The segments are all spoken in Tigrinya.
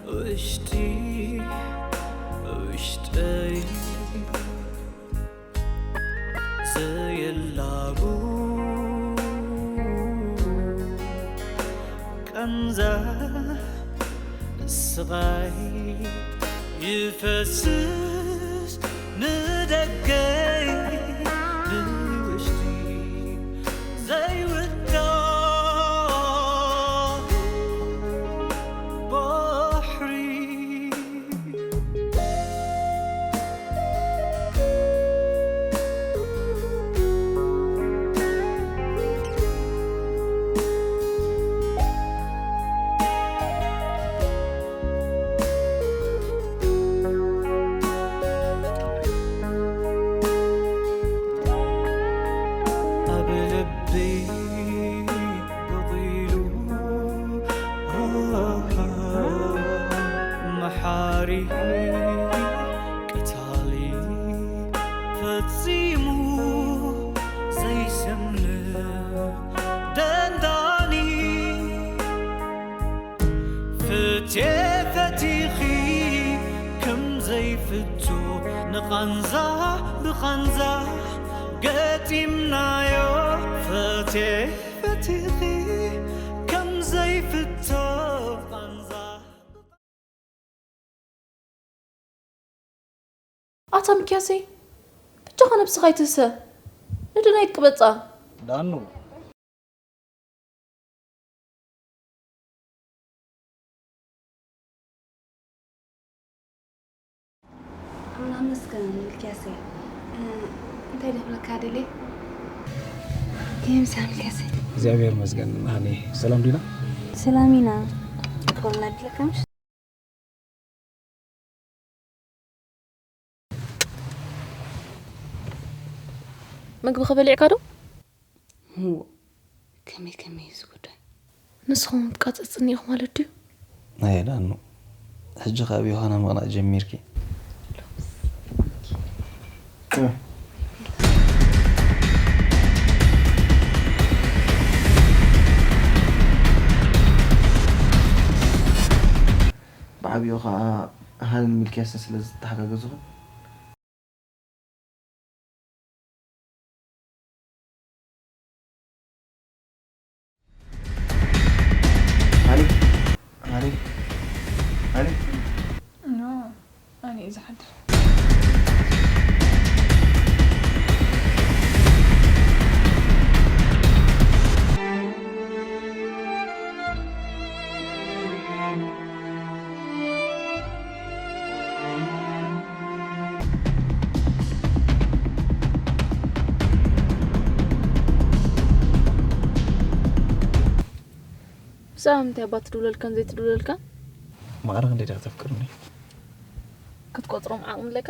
ውሽጢ ውሽጠይ ዘየላቡ ቃንዛ ስቓይ ይፈስስ ንደገይ ንውሽጢ ዘይውዳእ ባሕሪ። ኣብ ልበይ በቒሉ መሓሪ ቀታሊ ፈጺሙ ዘይሰምዕ ደንዳኒ። ፍትየ ፈቲኺ ከም ዘይፍቶ ንቓንዛ ብቓንዛ ገጢምናዮ። ፍትየ ፈቲኺ ከም ዘይፍቶ ቓንዛ። ኣታ ሚክያሰይ፣ በጃኻ ነብስኻ ኣይትህሰ፣ ንደናይት ቅበጻ። ዳኑ። ኣምላኽ መስገን ሚልክያሰይ። እ፣ እንታይ ደብለካ ደልየ? ከመይ ምሳኻ ሚልክያሰይ? እግዚኣብሔር ይመስገን። ሃኒ፣ ሰላም ዲና? ሰላም ኢና። ክብልና ድለካ ምሽ? መግብኺ በሊዕካ ዶ? እዎ፣ ከመይ ከመይ እዩ እዚ ጉዳይ? ንስኹም ትቃጸጽኒ ኢኹም ማለት ድዩ? ኣየ ዳኑ፣ ሕጂ ካብ ዮሃና ምቕናእ ጀሚርኪ። ብዓብዩ ኸዓ ሃንን ሚልክያስን ስለ ዝተሓጋገዝኹም። ሃኒ፣ ሃኒ፣ ሃኒ። ኖ፣ ኣነ እየ ዝሓድር። ብዛዕባ ምንታይ እባ ትድውለልካን ዘይትድውለልካን? ማዕረ ክንደይ ዲኻ ተፍቅርኒ? ክትቆጽሮም ዓቕሚ ኣለካ?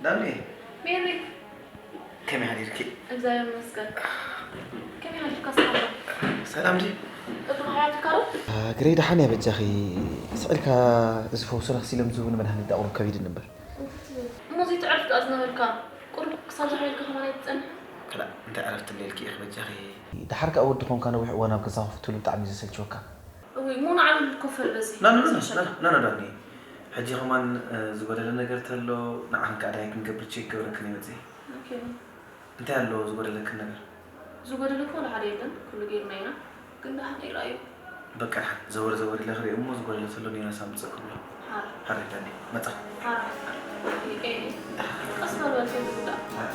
ዳኒ፣ ሜሪ፣ ከመይ ሓዲርኪ? እግዚኣብሔር ይመስገን። ከመይ ሓዲርካ ሰላም? ሰላም ድዩ? እግርኻ ሓዲርካ ዶ? ግረይ ደሓን እያ በጃኺ። ስቕ ኢልካ እዚ ፈውሲ ረኽሲ ኢሎም ዝህቡኒ መድሃኒት ኣቕርብ ከቢድኒ እምበር። እሞ ዘይትዕርፍ ደኣ ዝነበርካ ቁሩብ ክሳብ ዝሓየልካ ከማን ኣይትጸንሕ? ክላእ፣ እንታይ ዕረፍቲ እንድልኪ ኢኺ በጃኺ። ደሓር ከኣ ወዲ ኾንካ ነዊሕ እዋን ኣብ ገዛ ኮፍ ትብሉ ብጣዕሚ እዩ ዘሰልችወካ። እውይ፣ እሞ ንዓሉ ልኮፈል በዚ። ኖ፣ ኖ፣ ኖ፣ ኖ፣ ኖ፣ ኖ፣ ኖ፣ ዳኒ። ሕጂ ከማን፣ እ፣ ዝጎደለ ነገር ተሎ፣ ንዓኽን ከኣ ዳይ ክንገብር ቼክ ክገብረክን እየ መጺኤ። ኦኬ። እንታይ ኣሎ ዝጎደለክን ነገር? ዝጎደለ እኮ ወላ ሓደ የለን፣ ኩሉ ጌርና ኢና። ግን ደሓን ይረኣዩ። በቃ፣ ደሓን ዘወር ዘወር ኢለ ክርኢ እሞ፣ ዝጎደለ ተሎ ኔራስ ኣምጽእ ክብሎ። ሓር። ሓር ዳኒ፣ መጻ። ሓር። ይቀይኒ። ቀስ በል በል፣ ከይትጉዳእ። ሓር።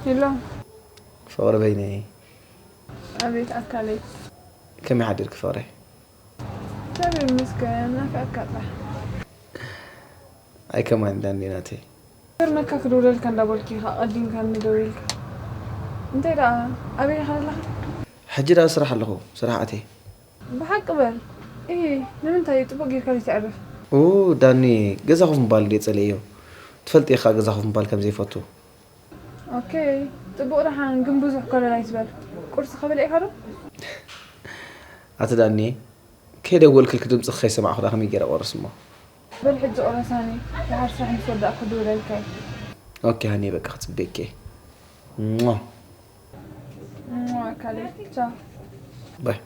ሄሎ። ፍቕሪ በይነይ። ኣቤት ኣካለይ። ከመይ ሓዲርኪ ፍቕረይ? እግዚኣብሔር ይመስገን፣ ናፊቐካ ጥራሕ። ኣይ ከማን ዳኒ ናተይ። ገርመካ ክድውለልካ እንዳበልኩ ኢኻ ቀዲምካኒ ደዊልካ። እንታይ ደኣ ኣበይ ኢኻ ዘለኻ? ሕጂ ደኣ ስራሕ ኣለኹ፣ ስራሕ ኣትየ። ብሓቂ በል። እሂ፣ ንምንታይ እዩ ጽቡቕ ጌርካ ዘይተዕርፍ? ኡ፣ ዳኒ፣ ገዛ ኮፍ ምባል እንድየ ጸሊኤዮ። ትፈልጢ ኢኻ ገዛ ኮፍ ምባል ከም ዘይፈቱ። ኦኬ፣ ጽቡቕ ደሓን፣ ግን ብዙሕ ኮለል ኣይትበል። ቁርሲ ከበሊዕካ ዶ? ኣቲ ዳኒ፣ ከይደወልክልኪ ድምጽኺ ከይሰማዕኹ ደኣ ከመይ ገይረ ቆርስ እሞ? በል ሕጂ ቁረሳኒ፣ ደሓር ስራሕ ምስ ወዳእኩ ክድውለልካ እየ። ኦኬ ሃኒ፣ በቃ ክጽበየኪ እየ። ሟ። ሟ፣ ካሌብ፣ ቻው። ባይ።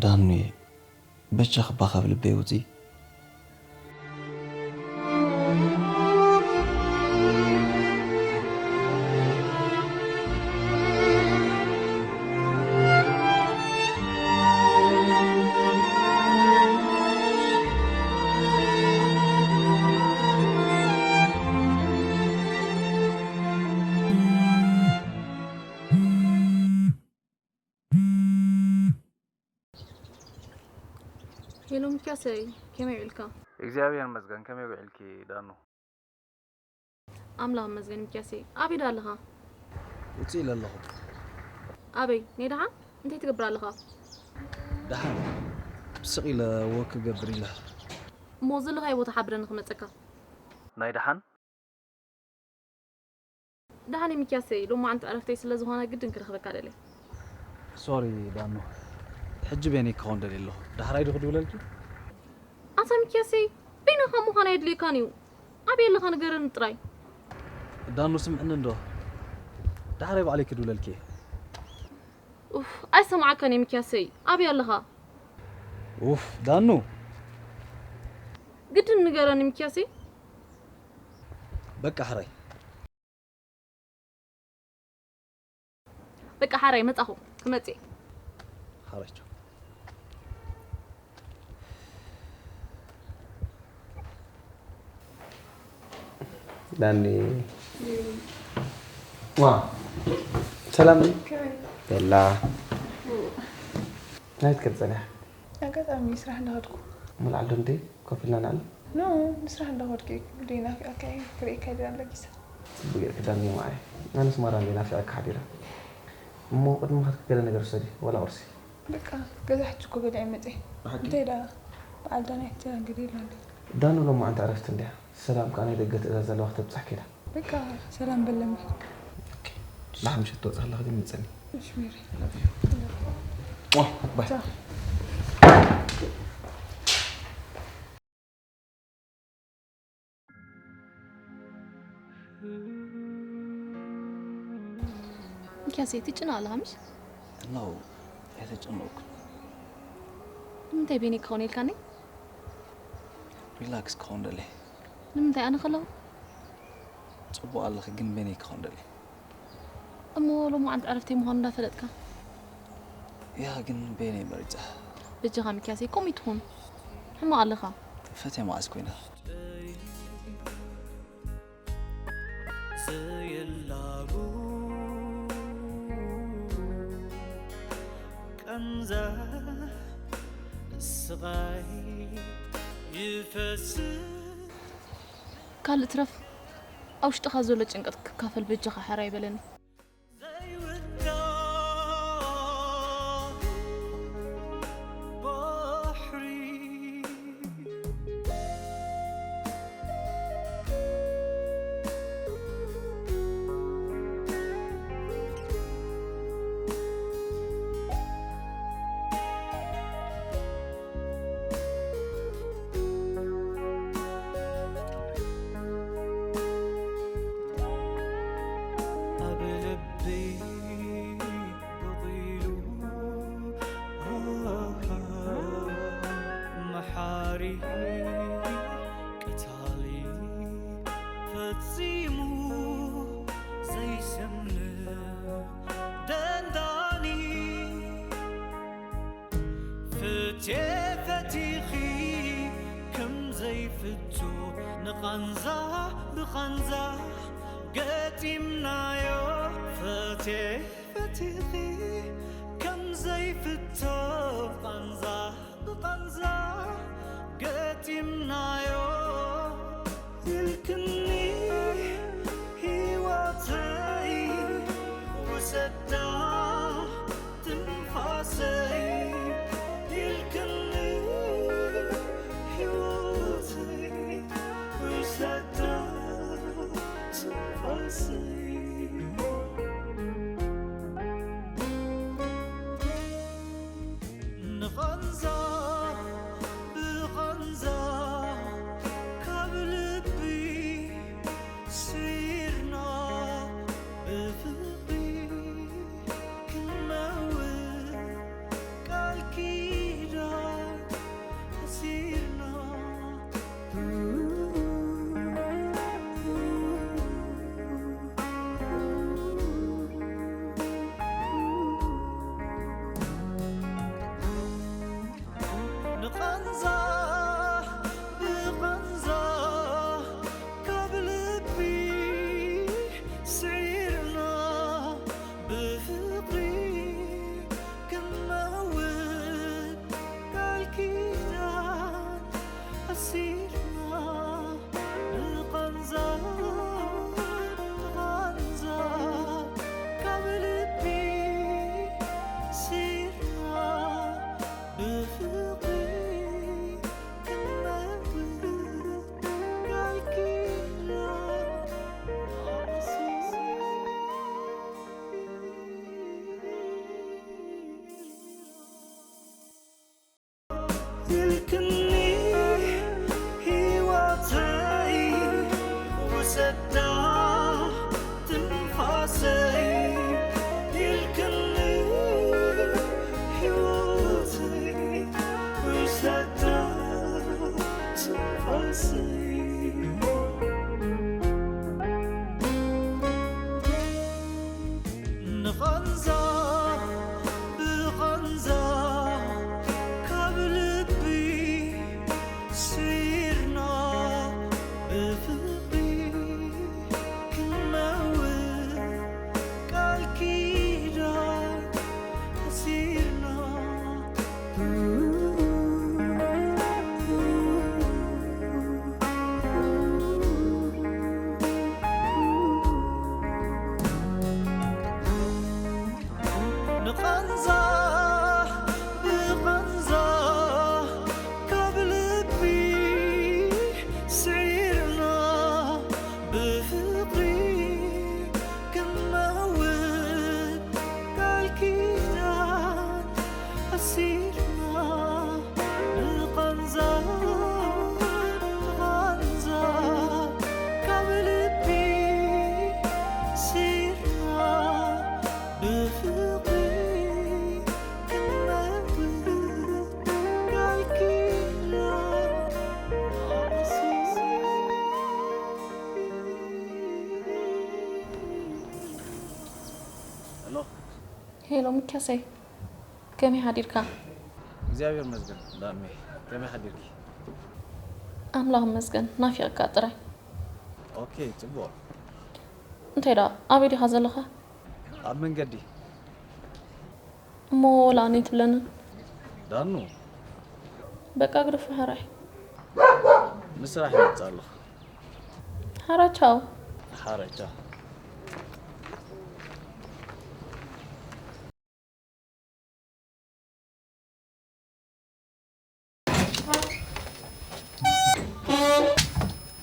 ዳኑየ፣ በጃኺ እባ ካብ ልበይ ውጺ። ያሰይ፣ ከመይ ውዕልካ? እግዚኣብሔር ይመስገን። ከመይ ውዕልኪ ዳኑ? ኣምላኽ ይመስገን። ሚኪያሰይ፣ ኣበይ ዳ ኣለኻ? ውፅእ ኢለ ኣለኹ። ኣበይ? ናይ ደሓን? እንታይ ትገብር ኣለኻ? ደሓን፣ ስቕ ኢለ ወክ ክገብር ኢለ። እሞ ዘለኻዮ ቦታ ሓብረኒ ክመፀካ። ናይ ደሓን? ደሓን ሚኪያሰይ፣ ሎማዓንቲ ዕረፍተይ ስለ ዝኾነ ግድን ክረኽበካ ደልየ። ሶሪ ዳኑ፣ ሕጂ በይነይ ክኸውን ደልየ ኣለኹ። ዳሕራይ ዶ ክድውለልኪ? ኣታ ሚኪያሰይ፣ በይንኻ ምዃን ኣየድልየካን እዩ። ኣበይ ኣለኻ ንገረኒ ጥራይ። ዳኑ ስምዕኒ እንዶ፣ ዳሕራይ ባዕለይ ክድውለልኪ እየ። ኡፍ፣ ኣይሰማዓካን እየ ሚኪያሰይ። ኣበይ ኣለኻ? ኡፍ ዳኑ። ግድን ንገረኒ ሚኪያሰይ። በቃ ሕራይ። በቃ ሓራይ መጻኹ ክመጽእ። ሓራይ ቻው። ዳኒ። ዋ። ሰላም ድዩ? ቤላ። ናይት ከጸንሕ። ኣጋጣሚ ስራሕ እንዳኸድኩ። ምልዓል ዶ እንዴ? ኮፍ ኢልና ንዓል። ኖ፣ ንስራሕ እንዳኸድኩ እየ። ግደይ ናፊቐካ እየ። ክርእየካ ይደሊ ኣለጊሰ። ጽቡቅ ጌርኪ ዳኒ ማዓይ። ኣነስ ማራ እንዴ ናፊቐካ ሓዲረ። እሞ ቅድሚ ምኻድኪ ገለ ነገር ውሰዲ፣ ዋላ ቁርሲ። በቃ፣ ገዛ ሕጂ እኮ በሊዐ መጺአ። ብሓቂ? እንታይ ደኣ? በዓል ዳናይት ገለ ኢላ እንዴ? ዳኑ ሎማዓንቲ ዕረፍቲ እንድያ። ሰላም ከኣ ናይ ደገ ትእዛዝ ዘለዋ ክተብጽሕ ከይዳ። በቃ፣ ሰላም በለኒ። ኦኬ። ደሓን ምሸት ትወጽእ ከለኺ ግን ምጸኒ። እሺ፣ ሜሪ። ዋ፣ ባይ። ቻው። ሚኪያሰይ፣ ትጭነቕ ኣለኻ ምሽ? ኖ፣ ኣይተጨነቕኩን። ንምንታይ በይነይ ክኸውን ኢልካኒ? ሪላክስ ክኸውን ደልየ። ንምንታይ ኣነ ከለኹ? ጽቡቕ ኣለኺ፣ ግን በይነይ ክኸውን ደልየ። እሞ ሎማዓንቲ ዕረፍተይ ምዃኑ እንዳፈለጥካ? ያ፣ ግን በይነይ መሪጸ። በጃኻ ሚኪያሰይ፣ ከምኡ ይትኹን። ሕማቕ ኣለኻ። ፈትየ መዓስ ኮይና? ዘየላቡ ቃንዛ ስቓይ ይፈስስ። ካልእ ትረፍ፣ ኣብ ውሽጥኻ ዘሎ ጭንቀት ክካፈል በጃኻ ሕራይ በለኒ። ዘይውዳእ ባሕሪ። ኣብ ልበይ በቒሉ መሓሪ ቀታሊ ፈጺሙ ዘይሰምዕ ደንዳኒ። ፍትየ ፈቲኺ ከም ዘይፍቶ ንቓንዛ ብቓንዛ ገጢምናዮ። ፍትየ ፈቲኺ ከም ዘይፍቶ ቓንዛ ብቓንዛ ገጢምናዮ። ኢልክኒ ህይወተይ ውሰዳ ትንፋሰይ ኢልክኒ ህይወተይ ውሰዳ ትንፋሰይ። ንቓንዛ ብቓንዛ ካብ ልቢ ንቓንዛ ብቓንዛ ካብ ልቢ ስዒርና ብፍቕሪ ክንመውት ቃል ኪዳን ኣሲርና። ንቓንዛ ብቓንዛ ካብ ልቢ ስዒርና ብፍቕሪ ክንመውት ቃል ኪዳን ኣሲርና። ንቓንዛ ብቓንዛ ካብ ልቢ ስዒርና ብፍቕሪ ክንመውት ቃል ኪዳን ኣሲርና። ሄሎ። ሄሎ ሚኪያሰይ፣ ከመይ ሓዲርካ? እግዚኣብሔር ይመስገን ዳሜ፣ ከመይ ሓዲርኪ? ኣምላኽ ይመስገን፣ ናፊቕካ ጥራይ። ኦኬ፣ ጽቡቕ። እንታይ ደኣ፣ ኣበይ ዲኻ ዘለኻ? ኣብ መንገዲ። እሞ ወላ ኣነ ትብለንን? ዳኑ። በቃ ግደፎ ሕራይ። ንስራሕ ይመጽእ ኣለኹ። ሓራ ቻው። ሓራ ቻው።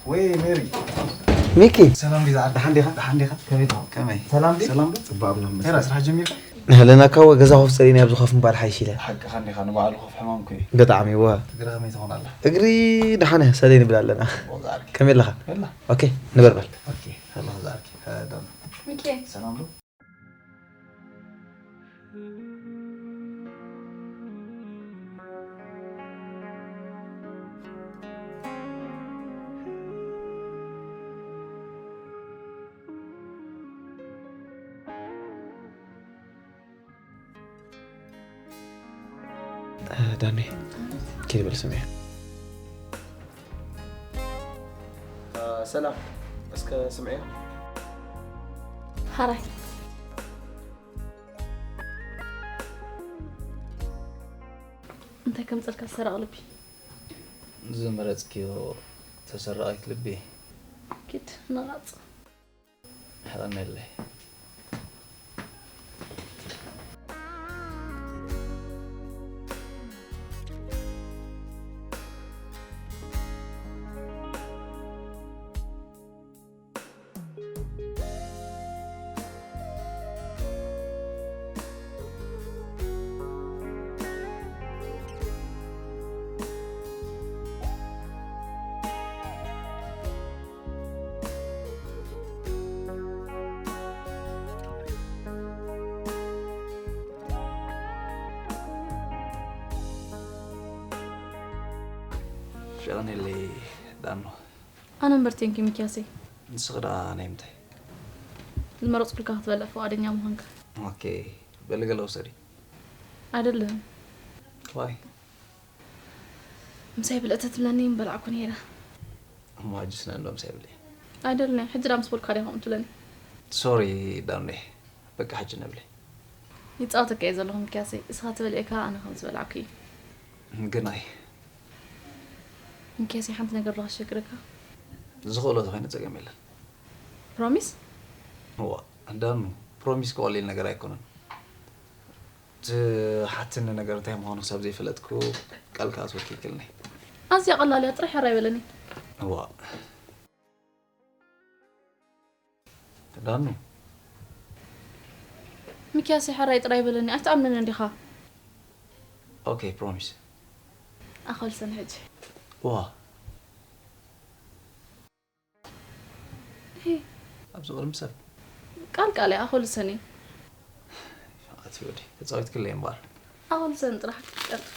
ወይ ሜሪ። ሚኪ። ሰላም ዲዛ? ደሓን ዲኻ? ደሓን ዲኻ? ከመይ ትኾን? ከመይ? ሰላም ዲ? ሰላም ዶ? ጽቡቕ፣ ኣምላኽ ይመስገን። ኤራ፣ ስራሕ ጀሚርካ? ንሕልናካ ወ ገዛ ኮፍ ጸሊኒ ኣብዚ ኮፍ ምባል ሓይሽ ኢለ። ሓቅኻ እንዲኻ፣ ንባዕሉ ኮፍ ሕማም እኮ እዩ። ብጣዕሚ እወ። እግሪ ከመይ ትኾን ኣላ? እግሪ ደሓን እያ፣ ሰለይ ንብል ኣለና። ወዛ ኣርኪ። ከመይ ኣለኻ? በላ። ኦኬ፣ ንበር በል። ኦኬ፣ ከላ ወዛ ኣርኪ። እ፣ ዳኑ። ሚኪ። ሰላም ዶ? ዳኒ፣ ኪድ በል ስምዒ። ሰላም፣ እስከ ስምዒ። ሓራይ። እንታይ ከምጸልካ ሰራቕ ልቢ? ዝመረጽክዮ ተሰራቒት ልቢ። ኪድ ነቓጽ። የቐንየለይ። ሸቐነለይ ዳኖ። ኣነ እምበር ቴንኪ ሚኪያሰይ። ንስኺ ደኣ ናይ ምንታይ? ዝመረጽኩልካ ክትበልዕ ፍቓደኛ ምዃንካ። ኦኬ፣ በሊ ገለ ውሰዲ። ኣይደልን። ዋይ? ምሳይ ብልዒ ተትብለኒ ምበላዕኩ ነይረ። እሞ ሕጅስ ነንዶ ምሳይ ብልዒ? ኣይደልን፣ ሕጂ ደኣ ምስ በልኩካ ዲኻ ከምኡ ትብለኒ? ሶሪ ዳኑየ፣ በቃ ሕጂ ንብሊ። ይጻወተካ እየ ዘለኹ ሚኪያሰይ፣ እስኻ ትበልዒ ከኣ ኣነ ከም ዝበላዕኩ እዩ። ግናይ። ሚኪያሰይ፣ ሓንቲ ነገር ዶ ከሸግረካ? ዝኽእሎ ተኾይነ ጸገም የለን። ፕሮሚስ? እዋ፣ ዳኑ፣ ፕሮሚስ ቀሊል ነገር ኣይኮነን። ትሓትኒ ነገር እንታይ ምዃኑ ክሳብ ዘይፈለጥኩ ቃል ክኣትወኪ ይክእልኒ። ኣዝያ ቀላል እያ፣ ጥራሕ ሕራይ በለኒ። እዋ። ዳኑ። ሚኪያሰይ፣ ሕራይ ጥራይ በለኒ፣ ኣይትኣምነንን ዲኻ? ኦኬ፣ ፕሮሚስ። ኣኸልሰን ሕጂ። ዋ። ሄ። ኣብዚ ቅድሚ ሰብ። ቃል ቃል እያ፣ ኣኸልሰን እዩ። ኣቲ ወዲ፣ ተጻዊትክለይ እምበኣር። ኣኸልሰን ጥራሕ ቀልጥፍ።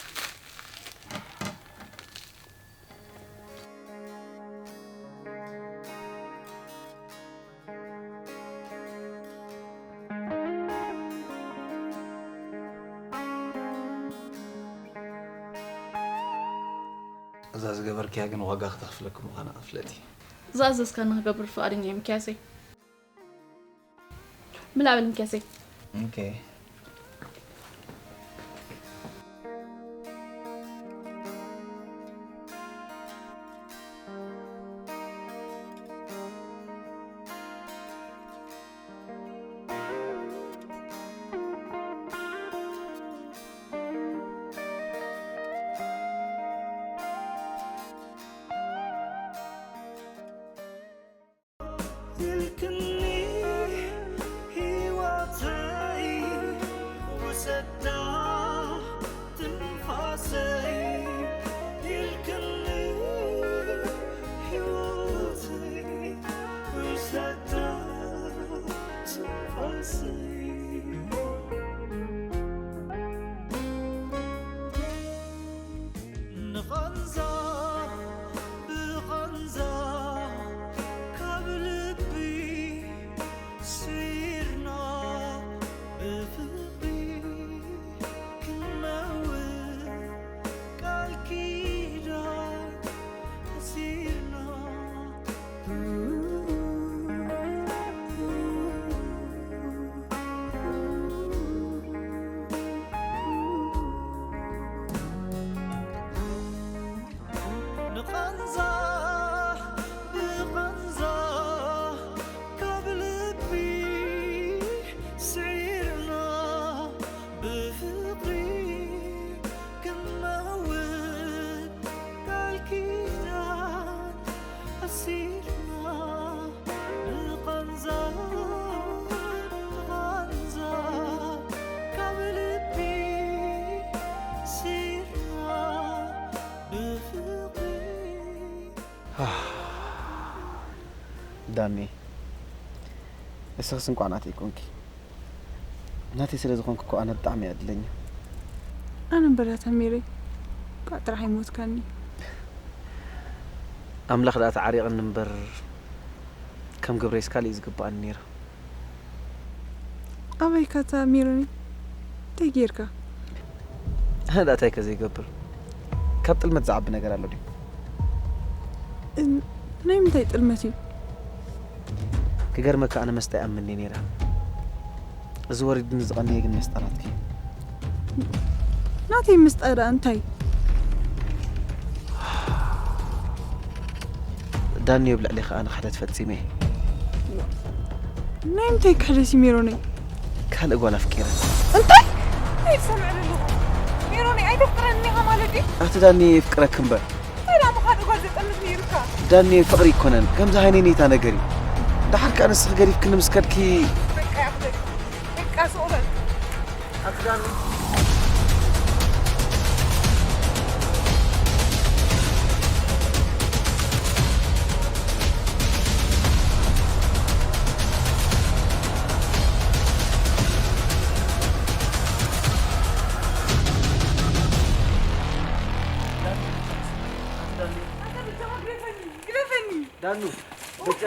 እዛ ዝገበርክያ ግን ዋጋ ክተኽፍለኪ ምዃና ፍለጢ። ዝኣዘዝካኒ ክገብር ፍቓደኛ እየ ሚክያሰይ። ብላዕ በል ሚክያሰይ። ኦኬ። ኢልክኒ ህይወተይ ውሰዳ ትንፋሰይ ኢልክኒ ህይወተይ ውሰዳ ትንፋሰይ ንቓንዛ ብቓንዛ ካብ ልቢ ስዒርና ብፍቕሪ ክንመውት ቃል ኪዳን ኣሲርና። ንቓንዛ ብቓንዛ ካብ ልቢ ስዒርና ብፍቕሪ ክንመውት ቃል ኪዳን ኣሲርና። ንቓንዛ ንቓንዛ ካብ ልቢ ስዒርና ብፍቕሪ። ዳኒ፣ ንስኽስ እንቋዕ ናተይ ኮንኪ። ናተይ ስለ ዝኾንኪ እኮ ኣነ ብጣዕሚ እየ ዕድለኛ። ኣነ እምበር እታ ሜረይ፣ እንቋዕ ጥራሕ ኣይሞትካኒ። ኣምላኽ ደኣ ተዓሪቕኒ እምበር፣ ከም ግብረይስ ካልእ እዩ ዝግብኣኒ ነይሩ። ኣበይካ እታ ሜሮኒ? እንታይ ጌርካ? ኣነ ደኣ እንታይ ከ ዘይገብር? ካብ ጥልመት ዝዓቢ ነገር ኣሎ ድዩ? እን-፣ ናይ ምንታይ ጥልመት እዩ? ክገርመካ ኣነ መስተ ኣይኣምንን እየ ነይረ። እዚ ወሪድኒ ዝቐነየ ግን መስጣ ናትኪ እዩ። ናተይ ምስጣ ደኣ እንታይ? ዳኒ ኣብ ልዕሌኻ ኣነ ክሕደት ፈጺመ እየ። ናይ ምንታይ ክሕደት እዩ ሜሮነይ? ካልእ ጓል ኣፍቂረ። እንታይ? እንታይ ትሰምዕ ዘለኹ? ሜሮነይ ኣይተፍቅረንን ኢኻ ማለት ድዩ? ኣቲ ዳኒ የፍቅረኪ እምበር። እንታይ ደኣ ምኻድ ጓል ዘጠምት ነይሩካ? ዳኒ ፍቕሪ ኣይኮነን፣ ከምዚ ሃይነይነይታ ነገር እዩ። ደሓር ከኣ ንስኺ ገዲፍክኒ ምስ ከድኪ በቃ ይኣኽለካ። በቃ ስቕ በል። ኣቲ ዳኒ። ኣቲ ዳኒ። ኣታ ብጃኻ ግደፈኒ፣ ግደፈኒ። ዳኑ፣ በጃ።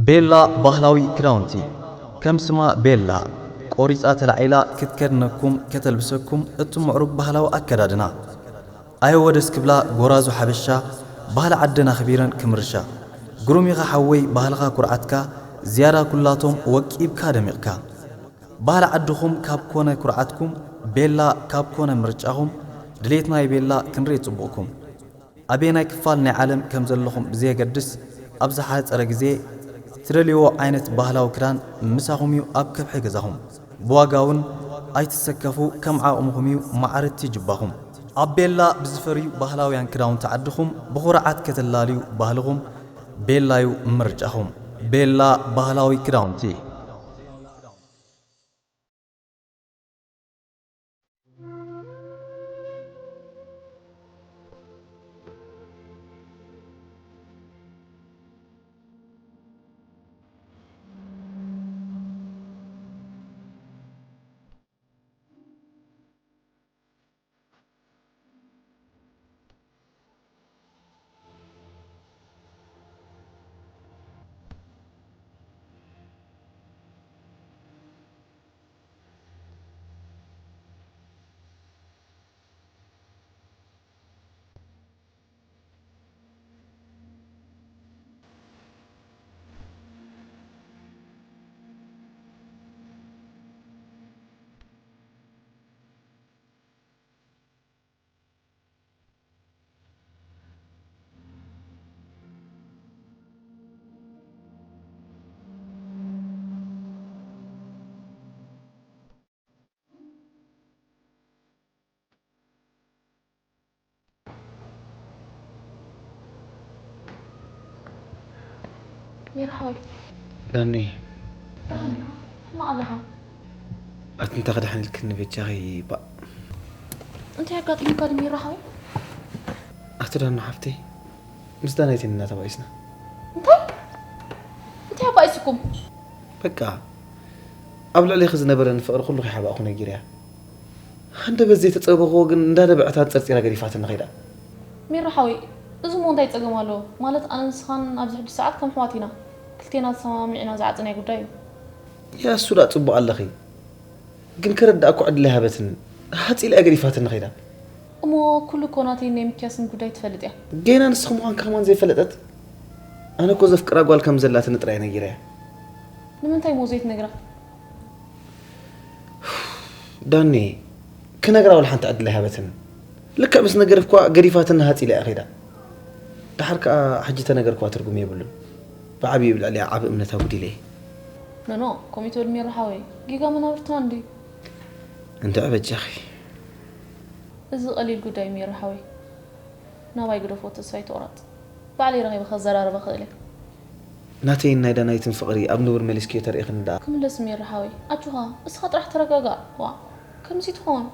ቤላ ባህላዊ ክዳውንቲ። ከም ስማ ቤላ ቆሪጻ ተላዒላ ክትከድነኩም ከተልብሰኩም እቲ ምዕሩግ ባህላዊ ኣከዳድና። ኣየ ወደስ ክብላ ጎራዙ ሓበሻ፣ ባህሊ ዓደን ኣኽቢረን ክምርሻ። ግሩም ኢኻ ሓወይ ባህልኻ ኩርዓትካ፣ ዝያዳ ኩላቶም ወቂብካ ደሚቕካ። ባህሊ ዓድኹም ካብ ኮነ ኩርዓትኩም፣ ቤላ ካብ ኮነ ምርጫኹም፣ ድሌት ናይ ቤላ ክንርኢ ጽቡቕኩም። ኣበየናይ ክፋል ናይ ዓለም ከም ዘለኹም ብዘየገድስ፣ ኣብ ዝሓጸረ ግዜ ትደልይዎ ዓይነት ባህላዊ ክዳን ምሳኹም እዩ ኣብ ከብሒ ገዛኹም። ብዋጋ እውን ኣይትሰከፉ፣ ከም ዓቕምኹም እዩ ማዕረቲ ጅባኹም። ኣብ ቤላ ብዝፈርዩ ባህላውያን ክዳውንቲ ዓድኹም ብኹርዓት ከተላልዩ ባህልኹም፣ ቤላ እዩ ምርጫኹም። ቤላ ባህላዊ ክዳውንቲ። ሚርሓወይ ዳኒ። ሕማቕ ኣለኻ። ኣቲ እንታይ ክድሓን ኢልክኒ በጃኺ ባእ። እንታይ ኣጋጢሙካ ድሚራ ሓወይ? ኣቲ ዳኒ ሓፍተይ ምስ ዳናይት ኢና ተባኢስና። እንታይ እንታይ ኣባኢስኩም? በቃ ኣብ ልዕሌኺ ዝነበረኒ ፍቕሪ ኩሉ ከይሓባእኹ ነጊረያ። ሃንደበት ዘይተጸበኽዎ ግን እንዳደበዐት ኣንጸርጺራ ገዲፋትኒ ከይዳ። ሚራ ሓወይ፣ እዚ እሞ እንታይ ጸገም ኣለዎ? ማለት ኣነን ንስኻን ኣብዚ ሕጂ ሰዓት ከም ኣሕዋት ኢና። ክልቴና ተሰማሚዕና ዝዓጸናዮ ጉዳይ እዩ። ያሱ ደኣ ጽቡቕ ኣለኺ። ግን ከረድኣኩ ዕድል ኣይሃበትንን። ሃጽ ኢላ እያ ገዲፋትኒ ከይዳ። እሞ ኩሉ እኮ ናተይን ናይ ሚክያስን ጉዳይ ትፈልጥ እያ። ጌና ንስኺ ምዃንኪ ከማን ዘይፈለጠት? ኣነ እኮ ዘፍቅራ ጓል ከም ዘላትኒ ጥራይ ነጊረያ። ንምንታይ እሞ ዘይትነግራ? ዳኒ፣ ክነግራ ወላ ሓንቲ ዕድል ኣይሃበትንን። ልክዕ ምስ ነገረትኳ ገዲፋትኒ ሃጽ ኢላ እያ ከይዳ። ደሓር ከኣ ሕጂ ተነገርኳ ትርጉም የብሉን። ብዓብዩ ኣብ ልዕሊኣ ዓቢ እምነት ኣጉዲለ እየ። ኖኖ፣ ከምኡ ኣይትበል ሚራ ሓወይ፣ ጌጋ መናብርትና እንድዩ። እንድዒ በጃኺ። እዚ ቀሊል ጉዳይ ሚራ ሓወይ፣ ናባይ ግደፎ ተስፋ ኣይትቑረጽ። ባዕለይ ረኺበ ከዘራርባ እኽእል እየ። ናተይን ናይ ዳናይትን ፍቕሪ ኣብ ንቡር መሊስክዮ ተሪኢኽኒ ደኣ። ክምለስ ሚራ ሓወይ፣ ኣጆኻ እስኻ ጥራሕ ተረጋጋእ። ዋእ፣ ከምዚ ትኸውን።